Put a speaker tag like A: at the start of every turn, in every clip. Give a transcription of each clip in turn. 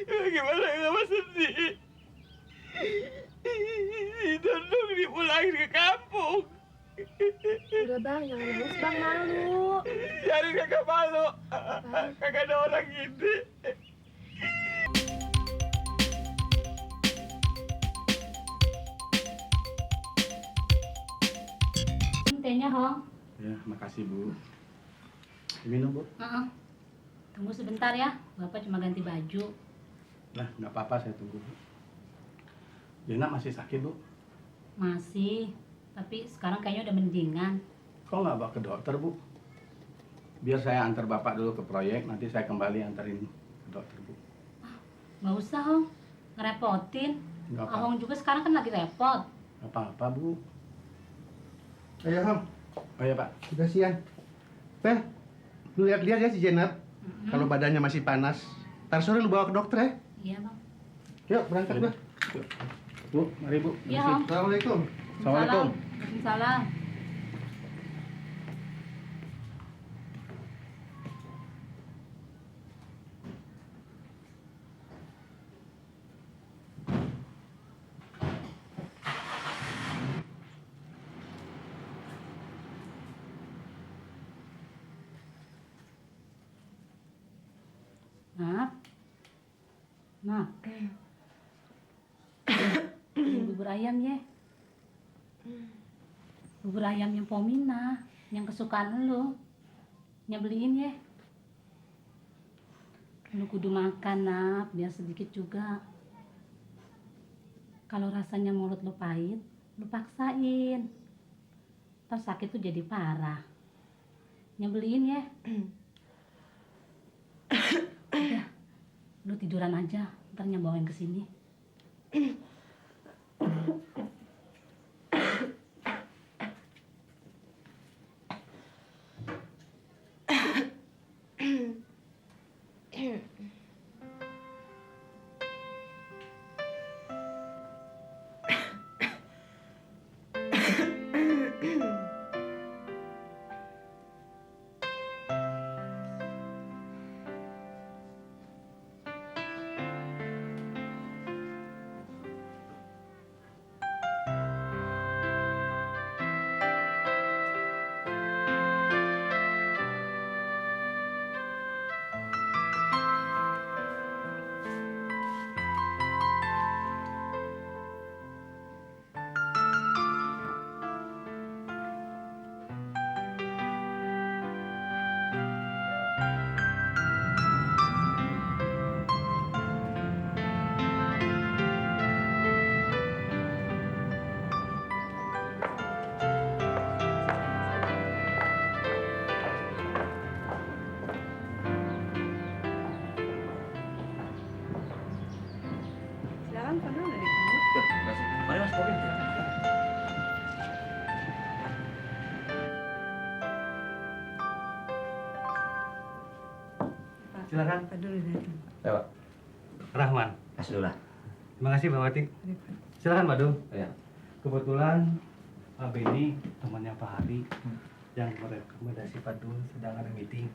A: Gimana kamu sedih? Si Dondong dipulangin ke kampung.
B: Udah bang, jangan nangis bang, malu.
A: Jadi kagak malu.
B: Bang.
A: Kagak ada orang gini.
C: Tehnya, Hong.
D: Ya, makasih Bu. Minum Bu.
C: Tunggu sebentar ya, Bapak cuma ganti baju.
D: Nah, nggak apa-apa saya tunggu Bu. Lina masih sakit Bu?
C: Masih, tapi sekarang kayaknya udah mendingan.
D: Kok nggak bawa ke dokter Bu? Biar saya antar Bapak dulu ke proyek, nanti saya kembali antarin ke dokter Bu.
C: Nggak usah, Hong. Ngerepotin.
D: Nggak apa.
C: Ahong juga sekarang kan lagi repot.
D: Nggak apa-apa Bu.
E: Ayo Ham,
D: Oh ya Pak.
E: udah siang. Teh, lu lihat-lihat ya si Jenab. Kalau badannya masih panas, ntar sore lu bawa ke dokter ya.
C: Iya, Bang.
E: Yuk, berangkat
D: Yaudah.
E: gua.
D: Yuk. Bu, mari Bu.
C: Iya,
D: Permisi.
C: Hong.
E: Assalamualaikum.
D: Assalamualaikum.
C: Waalaikumsalam. Maaf. Maaf. Ini bubur ayam ya. Bubur ayamnya Pomina, yang kesukaan lu. Beliin ya. Lu kudu makan, Nap, biar sedikit juga. Kalau rasanya mulut lu pahit, lu paksain. Ntar sakit tuh jadi parah. Beliin ya. Udah, lu tiduran aja, ntar bawain ke sini.
B: Silakan, Kono udah ditunggu.
A: Mari Mas Bobi. Silakan.
B: Pak dulu datang.
A: Ya, Pak. Rahman.
F: Kasih dulu lah.
A: Terima kasih Pak Wati. Silakan Pak Dul. Ya. Kebetulan Pak Beni temannya Pak Hari yang merekomendasi Pak Dul sedang ada meeting.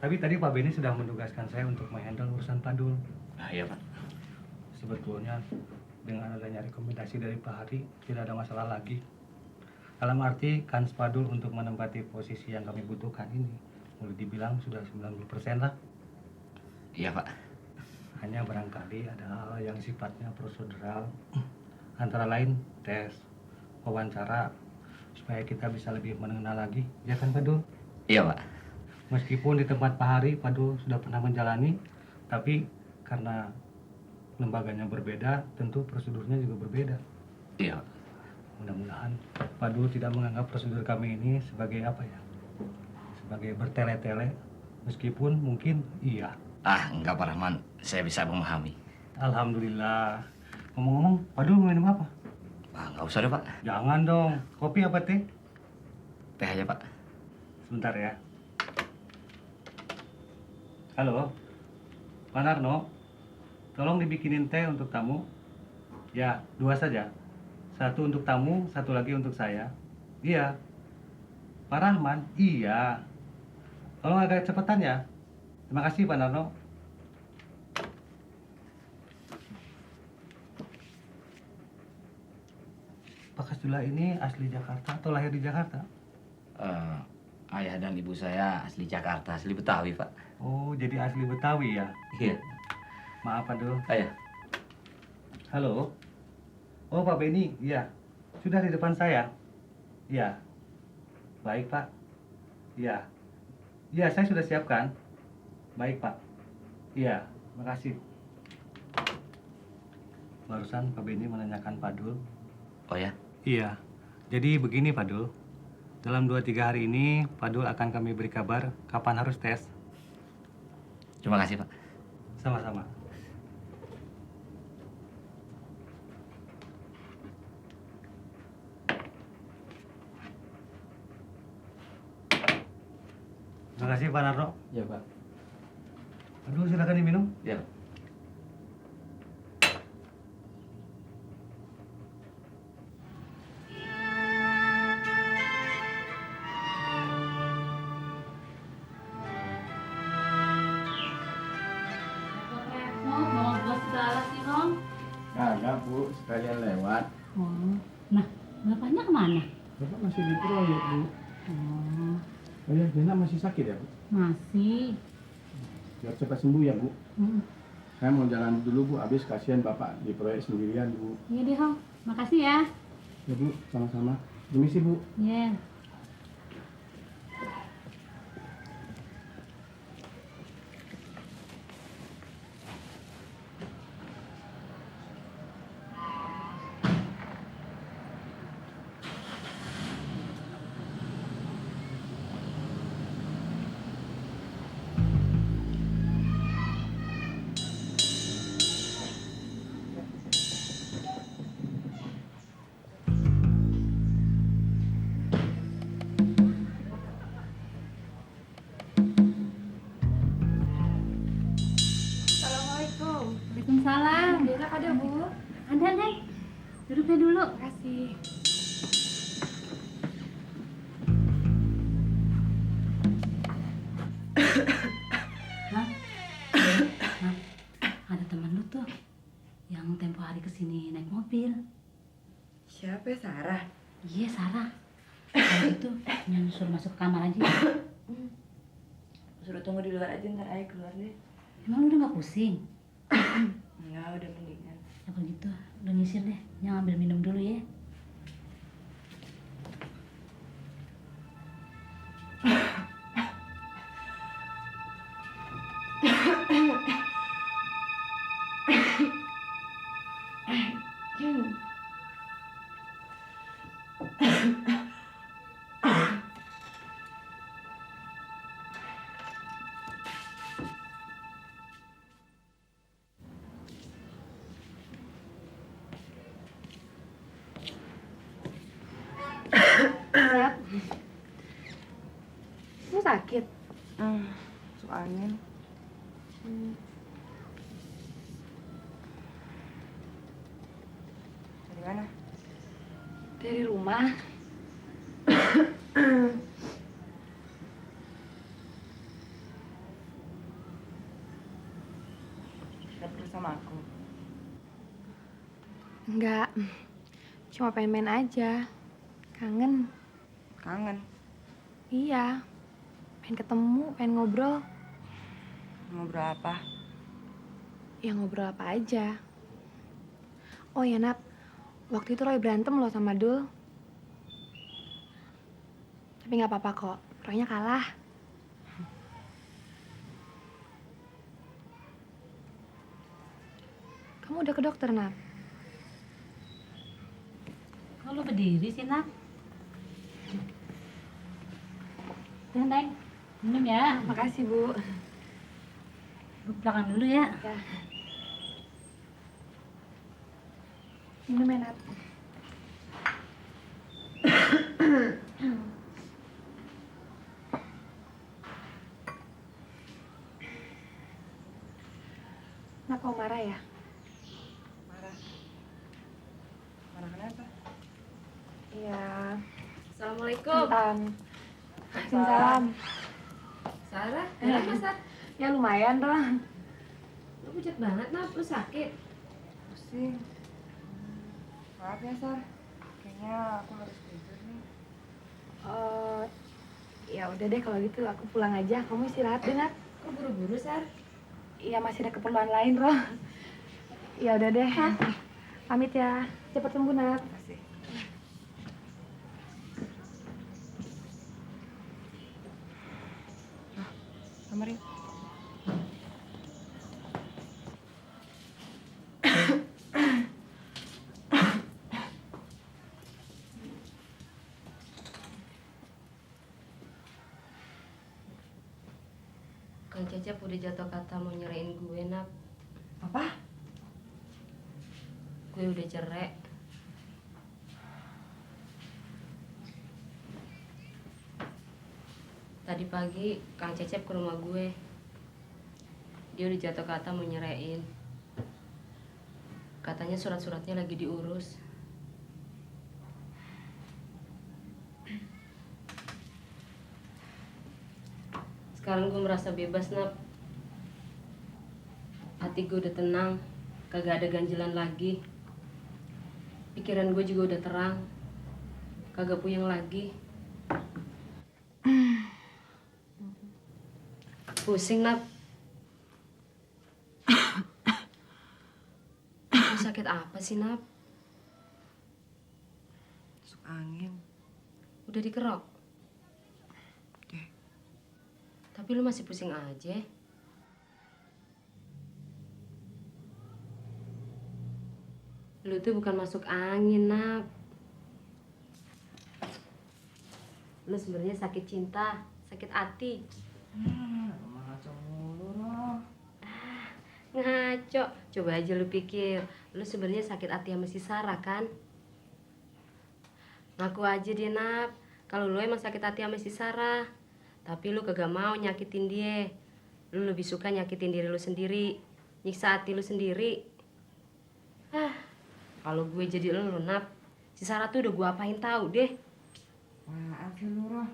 A: Tapi tadi Pak Beni sudah menugaskan saya untuk menghandle urusan Pak Dul.
F: Nah, iya Pak.
A: Sebetulnya dengan adanya rekomendasi dari Pak Hari tidak ada masalah lagi. Dalam arti kans Pak Dul untuk menempati posisi yang kami butuhkan ini boleh dibilang sudah 90% lah.
F: Iya Pak.
A: Hanya barangkali ada hal yang sifatnya prosedural, antara lain tes, wawancara, supaya kita bisa lebih mengenal lagi, ya kan Pak Dul?
F: Iya Pak.
A: Meskipun di tempat Pak Hari, Pak Dul sudah pernah menjalani, tapi karena lembaganya berbeda, tentu prosedurnya juga berbeda.
F: Iya Pak.
A: Mudah-mudahan Pak Dul tidak menganggap prosedur kami ini sebagai apa ya? Sebagai bertele-tele, meskipun mungkin iya.
F: Ah, enggak Pak Rahman. Saya bisa memahami.
A: Alhamdulillah. Ngomong-ngomong, Pak Dul mau minum apa?
F: Ah, enggak usah deh Pak.
A: Jangan dong. Kopi apa teh?
F: Teh aja Pak.
A: Sebentar ya. Halo, Pak Narno. Tolong dibikinin teh untuk tamu. Ya, 2 saja. 1 untuk tamu, 1 lagi untuk saya. Iya. Pak Rahman? Iya. Tolong agak cepetan ya. Terima kasih Pak Narno. Pak Kasdula ini asli Jakarta atau lahir di Jakarta?
F: Ayah dan ibu saya asli Jakarta, asli Betawi, Pak.
A: Oh, jadi asli Betawi ya?
F: Iya.
A: Maaf, Pak Dul.
F: Ayah.
A: Halo? Oh, Pak Beni, iya. Sudah di depan saya? Iya. Baik, Pak. Iya. Iya, saya sudah siapkan. Baik, Pak. Iya, makasih. Barusan Pak Beni menanyakan Pak Dul.
F: Oh ya?
A: Iya. Jadi begini, Pak Dul. Dalam 2-3 hari ini, Pak Dul akan kami beri kabar kapan harus tes.
F: Terima kasih, Pak.
A: Sama-sama. Terima kasih, Pak Narno.
D: Ya, Pak.
A: Aduh, silakan diminum.
F: Iya, Pak.
C: Repot, bawa buah segala sih, Rom.
D: Kagak, Bu. Sekalian lewat.
C: Oh, nah, bapaknya kemana?
D: Bapak masih di proyek, Bu.
C: Oh,
D: Oh ya, Jena masih sakit ya, Bu?
C: masih.
D: Biar cepat sembuh ya, Bu.
C: Hmm.
D: Saya mau jalan dulu, Bu. Habis kasihan Bapak di proyek sendirian, Bu.
C: Iya deh, Rom. Makasih ya.
D: Ya, Bu. Sama-sama. Permisi, Bu.
C: Iya.
B: Assalamualaikum.
C: Waalaikumsalam.
B: Enak ada, Bu.
C: Ada, Neng. Duduknya dulu.
B: Makasih.
C: Hah? Hah? Ada teman lu tuh yang tempo hari kesini naik mobil.
G: Siapa ya, Sarah?
C: Iya, Sarah. Kalau gitu, Nyan suruh masuk ke kamar aja.
G: Suruh tunggu di luar aja, ntar ayah keluar deh.
C: Emang lu udah gak pusing?
G: Enggak, udah mendingan.
C: Ya kalau gitu, lu nyisir deh. Nyan ambil minum dulu ya.
B: Nat. Lu sakit?
G: Masuk angin. Dari mana?
B: Dari rumah.
G: Gak perlu sama aku.
B: Enggak. Cuma pengen main aja. Kangen.
G: Kangen.
B: Iya. Pengen ketemu, pengen ngobrol.
G: Ngobrol apa?
B: Ya ngobrol apa aja. Oh ya, Nat. Waktu itu Roy berantem loh sama Dul. Tapi nggak apa-apa kok. Roynya kalah. Kamu udah ke dokter, Nat?
C: Kok lu berdiri sih, Nak? Neng, minum ya.
B: Makasih, Bu.
C: Lu belakang dulu ya.
B: Ya. Minum ya, Nat. Nat mau marah ya?
G: Marah. Marah kenapa?
B: Iya.
H: Assalamualaikum.
B: Salam.
H: Sarah, kenapa Sar?
B: Ya lumayan, Roh.
H: Lu pucat banget, Nap. Lu sakit.
G: Pusing. Maaf ya, Sar. Kayaknya aku harus tidur nih.
B: Ya udah deh kalau gitu aku pulang aja. Kamu istirahat deh, Nat.
H: Kok buru-buru, Sar?
B: Iya masih ada keperluan lain, Roh. Ya udah deh. Pamit ya. Cepat sembuh, Nat.
G: Makasih. Kamar yuk.
H: Kang Cecep udah jatuh kata mau nyerain gue, Nap.
G: Apa?
H: Gue udah cerai. Tadi pagi Kang Cecep ke rumah gue. Dia udah jatuh kata mau nyerain. Katanya surat-suratnya lagi diurus. Sekarang gue merasa bebas, Nap. Hati gue udah tenang, kagak ada ganjilan lagi. Pikiran gue juga udah terang, kagak puyeng lagi. Pusing, Nap. Lu sakit apa sih, Nap?
G: Masuk angin.
H: Udah dikerok?
G: Deh.
H: Tapi lu masih pusing aja. Lu tuh bukan masuk angin, Nap. Lu sebenarnya sakit cinta, sakit hati.
G: Ngaco mulu loh.
H: Ngaco. Coba aja lu pikir, lu sebenarnya sakit hati sama si Sarah kan? Ngaku aja deh, Nap. Kalau lu emang sakit hati sama si Sarah, tapi lu kagak mau nyakitin dia. Lu lebih suka nyakitin diri lu sendiri, nyiksa hati lu sendiri. Kalau gue jadi lu, Nap, si Sarah tuh udah gue apain tahu deh.
G: Apaan sih lu, Roh?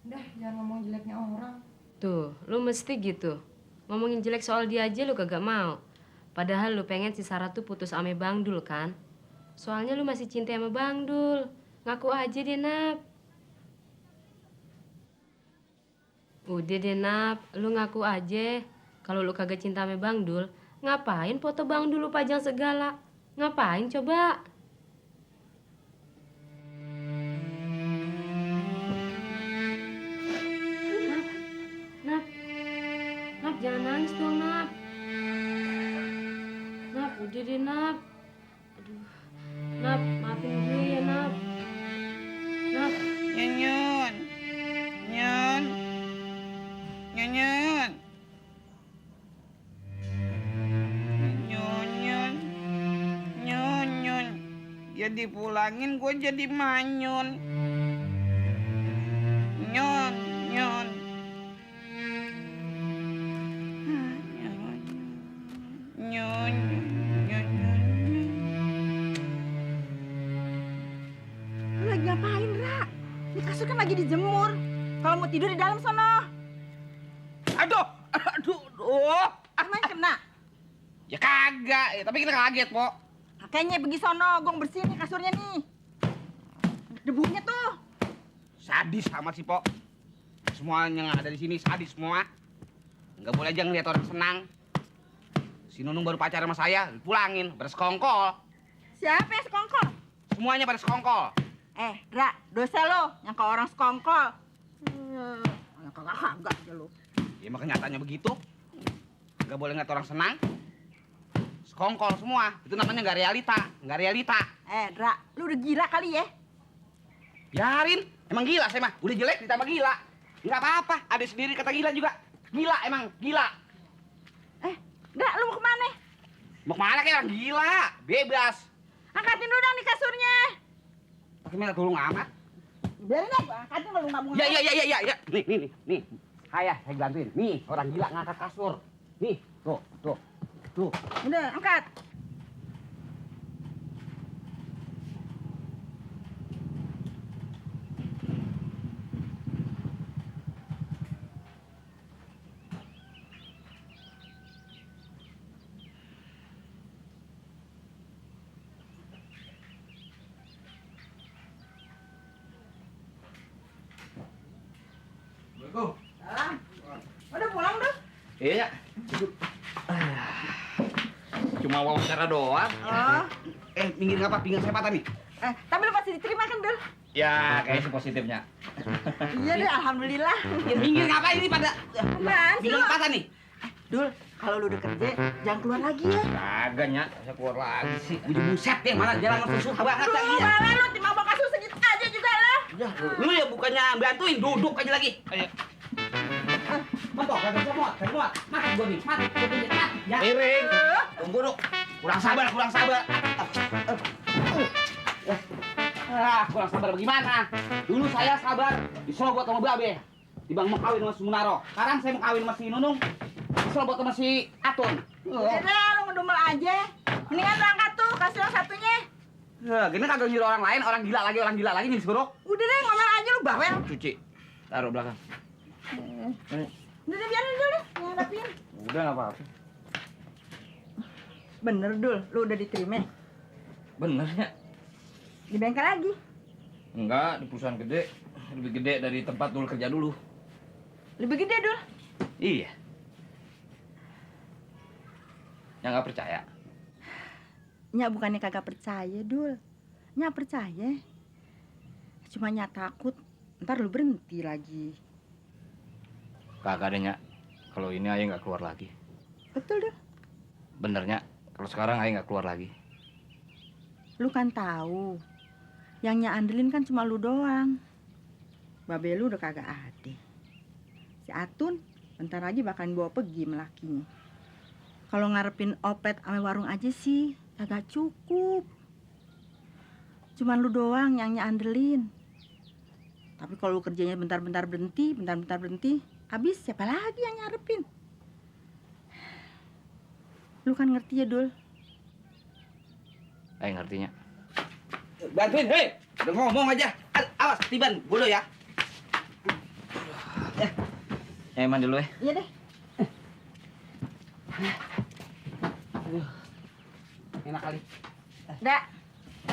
G: Udah, jangan ngomong jeleknya orang.
H: Tuh, lu mesti gitu. Ngomongin jelek soal dia aja lu kagak mau. Padahal lu pengen si Sarah tuh putus ame Bang Dul kan? Soalnya lu masih cinta sama Bang Dul. Ngaku aja deh, Nap. Udah deh, Nap. Lu ngaku aja. Kalau lu kagak cinta sama Bang Dul, ngapain foto Bang Dul lu pajang segala? Ngapain coba? Nap, Nap jangan nangis dong, Nap. Nap, udah deh, Nap. Aduh, Nap, maafin gue ya, Nap. Nap,
I: Nyun, nyun, nyun, nyun, nyun, nyun. Dia dipulangin, gue jadi manyun. Nyun, nyun. Nyun, nyun, nyun.
J: Lu lagi ngapain, Ra? Di kasur kan lagi dijemur. Kalau mau tidur di dalam sono.
I: Aduh, aduh, aduh.
J: Emang kena?
I: Ya kagak, ya, tapi kita kaget, Po.
J: Makanya pergi sono, gua bersihin nih kasurnya nih. Debunya tuh.
I: Sadis amat sih, Po. Semuanya yang ada di sini sadis semua. Nggak boleh aja ngeliat orang senang. Si Nunung baru pacaran sama saya, pulangin, bersekongkol.
J: Siapa yang sekongkol?
I: Semuanya pada sekongkol.
J: Ra, dosa lo yang ke orang sekongkol. Yang kagak aja lo.
I: Ya emang kenyataannya begitu. Nggak boleh ngeliat orang senang. Sekongkol semua. Itu namanya nggak realita. Nggak realita.
J: Ra, lu udah gila kali ya?
I: Biarin. Emang gila saya mah. Udah jelek ditambah gila. Nggak apa-apa. Ada sendiri kata gila juga. Gila emang. Gila.
J: Ra, lu mau kemana?
I: Mau kemana kayak orang gila? Bebas.
J: Angkatin dulu dong di kasurnya.
I: Pakai minta tolong amat.
J: Biarin aja, gua angkatin kalau lu nggak mau.
I: Ya. Nih. Saya bantuin. Nih, orang gila ngangkat kasur. Nih, tuh.
J: Udah, angkat.
I: Assalamualaikum.
J: Salam. Udah pulang dong?
I: Iya. Cuma wawancara doang.
J: Oh.
I: Minggir ngapa? Pinggang saya patah nih.
J: Tapi lu pasti diterima kan, Dul?
F: Ya, kayaknya sih positifnya.
J: Iya deh, alhamdulillah.
I: Ya, minggir ngapain ini pada?
J: Apaan sih
I: Pinggang
J: lu?
I: patah nih.
J: Dul, kalau lu udah kerja, jangan keluar lagi ya.
F: Kagak, Nyak. Saya keluar lagi sih.
I: Buset deh, mana jalan susah banget lagi ya.
J: Malah lu timah bawa kasus segitu aja juga lah.
I: Ya, lu ya bukannya bantuin, duduk aja lagi. Ayo. Mentok, kagak semua. Mati gua nih, mati. Ya.
F: Miring.
I: Tunggu dulu. Kurang sabar. Kurang sabar bagaimana? Dulu saya sabar, diserobot sama Babe. Dibang mau kawin sama si Munaro. Sekarang saya mau kawin sama si Nunung. Diserobot sama si Atun.
J: Udah deh, lu ngedumel aja. Mendingan berangkat tuh, kasih yang satunya.
I: Gini kagak nyuruh orang lain, orang gila lagi nih disuruh.
J: Udah deh, ngomel aja lu bawel.
F: Cuci. Taruh belakang.
J: Udah deh, biarin dulu deh, ngadapin.
F: Udah, nggak apa-apa.
J: Bener, Dul, lu udah diterima.
F: Bener, Nyak.
J: Di bengkel lagi.
F: Enggak, di perusahaan gede. Lebih gede dari tempat dulu kerja dulu.
J: Lebih gede, Dul.
F: Iya. Yang nggak percaya.
J: Nyak bukannya kagak percaya, Dul. Nyak percaya. Cuma Nyak takut ntar lu berhenti lagi.
F: Kagak ada, Nyak. Kalau ini Ayah nggak keluar lagi.
J: Betul, Dul.
F: Bener, Nyak. Kalau sekarang Ayah nggak keluar lagi.
J: Lu kan tahu, yang Nyak andelin kan cuma lu doang. Babe lu udah kagak ada. Si Atun bentar lagi bakalan bawa pergi melakinya. Kalau ngarepin oplet ame warung aja sih kagak cukup. Cuman lu doang yang Nyak andelin. Tapi kalau lu kerjanya bentar-bentar berhenti, habis siapa lagi yang ngarepin? Lu kan ngerti ya, Dul?
F: Ayah ngertinya.
I: Bantuin, hei! Udah ngomong aja. Awas, tiban, bulu ya.
F: Ya, mandi dulu ya.
J: Iya deh.
I: Enak kali.
J: Dak,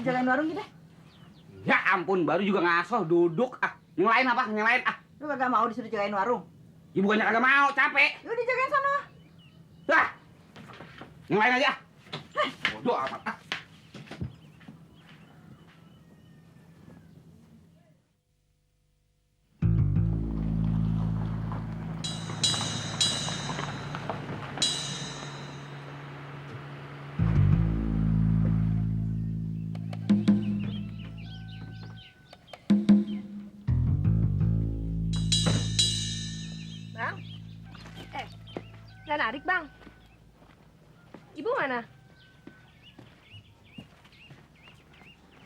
J: jagain warung kita.
I: Ya ampun, baru juga ngasoh, duduk. Yang lain apa? Yang lain.
J: Lu kagak mau disuruh jagain warung?
I: Ya bukannya kagak mau, capek.
J: Lu dijagain sana.
I: Dah. Yang lain aja. Bodoh amat.
B: Bang? Nggak narik, Bang. Ibu mana?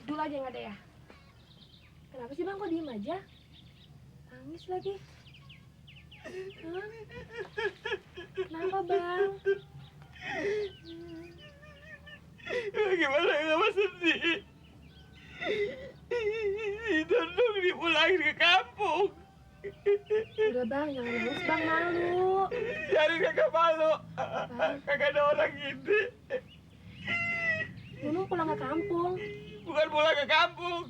B: Dulu aja nggak ada ya? Kenapa sih, Bang? Kok diem aja? Nangis lagi. Hah? Kenapa, Bang?
I: Gimana kamu sedih? Duduk dipulangin ke kampung.
B: Udah, Bang, jangan nangis, Bang, malu.
I: Jadi kagak malu. Kagak ada orang gitu.
B: Nunung pulang ke kampung.
I: Bukan pulang ke kampung,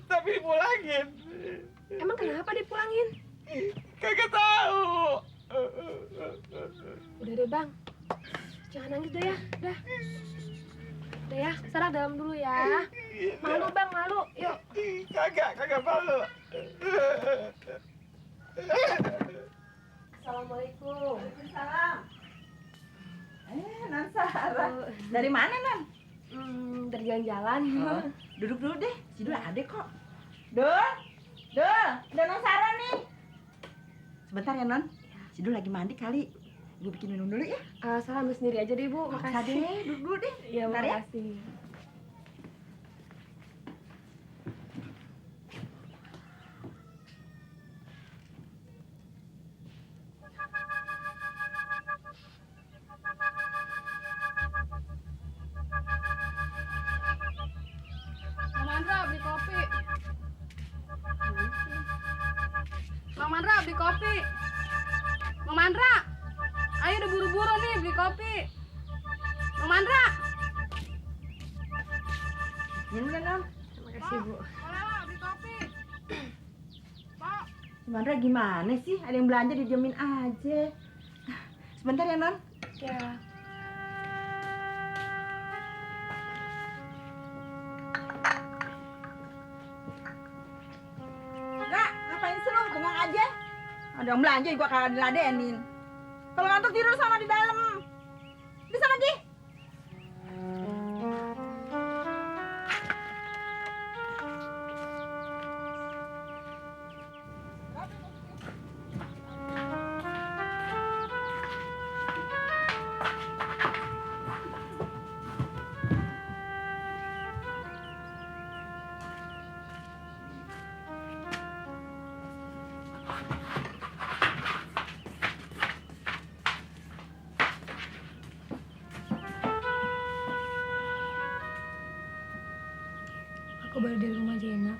I: tapi dipulangin.
B: Emang kenapa dipulangin?
I: Kagak tahu.
B: Udah deh, Bang. Jangan nangis deh ya. Udah. Udah ya, Sarah dalam dulu ya. Malu, Bang, malu. Yuk.
I: Kagak malu.
B: Assalamualaikum.
J: Waalaikumsalam. Non Sarah. Dari mana, Non?
B: Dari jalan-jalan.
J: Duduk dulu deh, si Dul ada kok. Dul, udah Non Sarah nih. Sebentar ya, Non. Si Dul lagi mandi kali. Ibu bikin minum dulu ya.
B: Sarah ambil sendiri aja deh, Bu.
J: Makasih
B: Makasih.
J: deh, duduk dulu deh.
B: Iya,
J: Bentar ya.
B: makasih.
K: Mang Mandra beli kopi. Mang Mandra beli kopi. Mang Mandra, ayo udah buru-buru nih beli kopi. Mang Mandra.
J: Minum kan, Non?
B: Terima kasih, Bu.
K: Boleh lah beli kopi. Pak,
J: Mandra gimana sih? Ada yang belanja dijamin aja. Sebentar ya, Non.
B: Ya.
J: Mandra, ngapain sih lu? Bengong aja. Ada yang belanja juga kagak diladenin. Kalau ngantuk tidur sana di dalam. Bisa lagi.
B: Aku baru dari rumah Jenap.